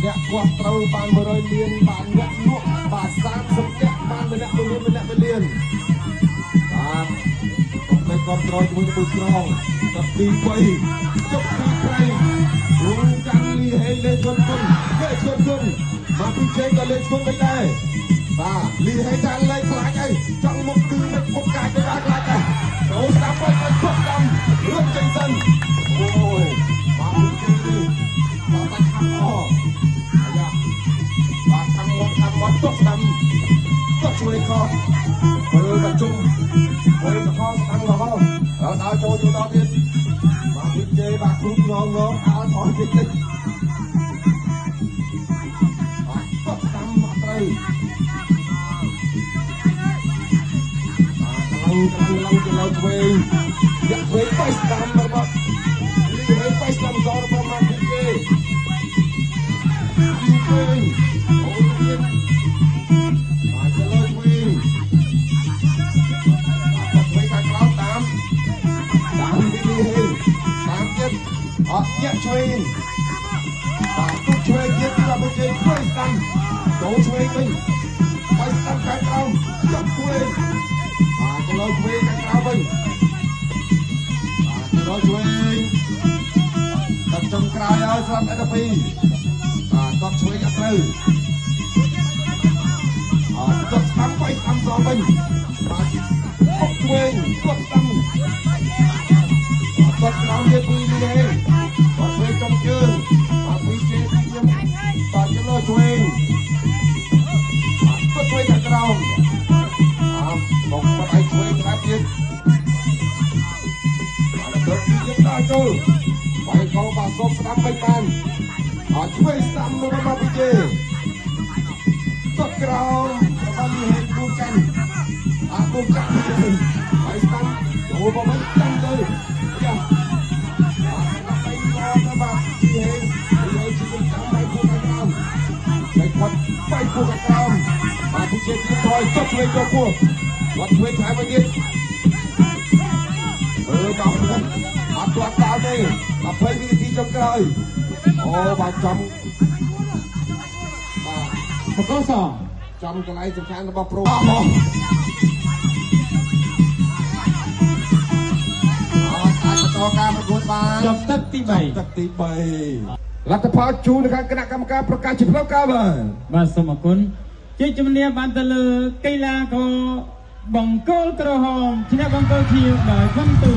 អ្នកគាត់ត្រូវបាន100លាន បាទ អ្នកលក់ បាទ 30 អ្នកបានម្នាក់1លាន ម្នាក់1លាន។ បាទ កុំភ្លេចគ្រប់គ្រងជាមួយនឹងពូស្រង ទឹកទី3 ចុកទី3 រូកាន់លីហេងលេងជន់គុន លេងជន់គុន បាទ ពីជេក៏លេងជន់មិនដែរ។ បាទ លីហេងថាលេងខ្លាចអី ចង់មុខគឺមុខ មុខកាចទៅ បាទ ខ្លាចដែរ ចូលស្ដាប់ទៅ ជប់ដាំរត់ចេញសិន អូយ បាទ ពីជេនេះ បាទ បាច់ខាំអអាយ៉ា បាទ ខាំមក ខាំមក ទប់ស្ដាំ ទប់ជួយខមើលកញ្ជុំ មើលក្រហម ស្ដាំក្រហម ដល់ដល់ចូលចូលដល់ទៀត បាទ ពីជេ បាទ គ្រូងងងអើថយតិចតិច បាទ ទប់ស្ដាំអត់ត្រូវ បាទ កម្លាំងកម្លាំងកម្លាំងទៅលើឆ្វេង យកឆ្វេងបៃស្ដាំរបស់លីហេ បៃស្ដាំសរបស់ម៉ាពីជេ ឆ្វេងអូទៀត បាទ ទៅលើឆ្វេង បាទ ឆ្វេងខាងក្រោម តាមតាមពីលីហេ តាមទៀត អត់ញាក់ឆ្វេង បាទ ទុកឆ្វេងទៀតពីបាជេ ឆ្វេងស្ដាំ ចូលឆ្វេងវិញ បៃស្ដាំខាងក្រោម ចាប់ឆ្វេង បាទ ទៅលើឆ្វេងខាងក្រោមវិញ បាទ ទៅលើឆ្វេង ទឹកចុងក្រោយហើយស្រាប់អេតាពី បាទ តបឆ្វេងអត់ត្រូវ អត់ តបស្ដាំ បៃស្ដាំសងវិញ បាទ បុកឆ្វេង តបស្ដាំ តបក្រោមទៀតពីនេះឯង បាទ ឆ្វេងចំជើង បាទ ពីជេពីខ្ញុំ បាទ ទៅលើឆ្វេង បាទ តបឆ្វេងខាងក្រោម អើមកបាត់ឲ្យឆ្វេងខ្លាទៀត បាទ ទៅទៀតដល់ចូលបាយកោ បាទ សូមស្ដាំវិញបាន អត់ ឆ្វេងស្ដាំរបស់ពីជេ តបក្រោមរបស់លីហេង គូកាន់អាគូកាន់ បាយស្ដាំចូលមកវិញ ចាំទៅយ៉ា បាទ បីឡទៅ បាទ លីហេង លីហេងជាចាំបាយគូខាងក្រោម តែគាត់បាយគូខាងក្រោម បាទ ពីជេទៀតថយ តបឆ្វេងចូលពោះ គាត់ឆ្វេងថែមវិញទៀត មើលដល់អត់ទាត់ដល់ទេ 20វិនាទីចុងក្រោយ អូ បាទ ចំ បាទ បកសចំកន្លែងសំខាន់របស់ប្រូ អស់មកអត់អាចបន្តការប្រកួតបាន ចប់ទឹកទី3 ទឹកទី3 លទ្ធផលជូនខាងគណៈកម្មការប្រកាសជាផ្លូវការ បាទ បាទ សូមអរគុណ ជាជំនះបានទៅលើកីឡាករបង្គោលក្រហម ឈ្នះបង្គោលខៀវដោយពិន្ទុ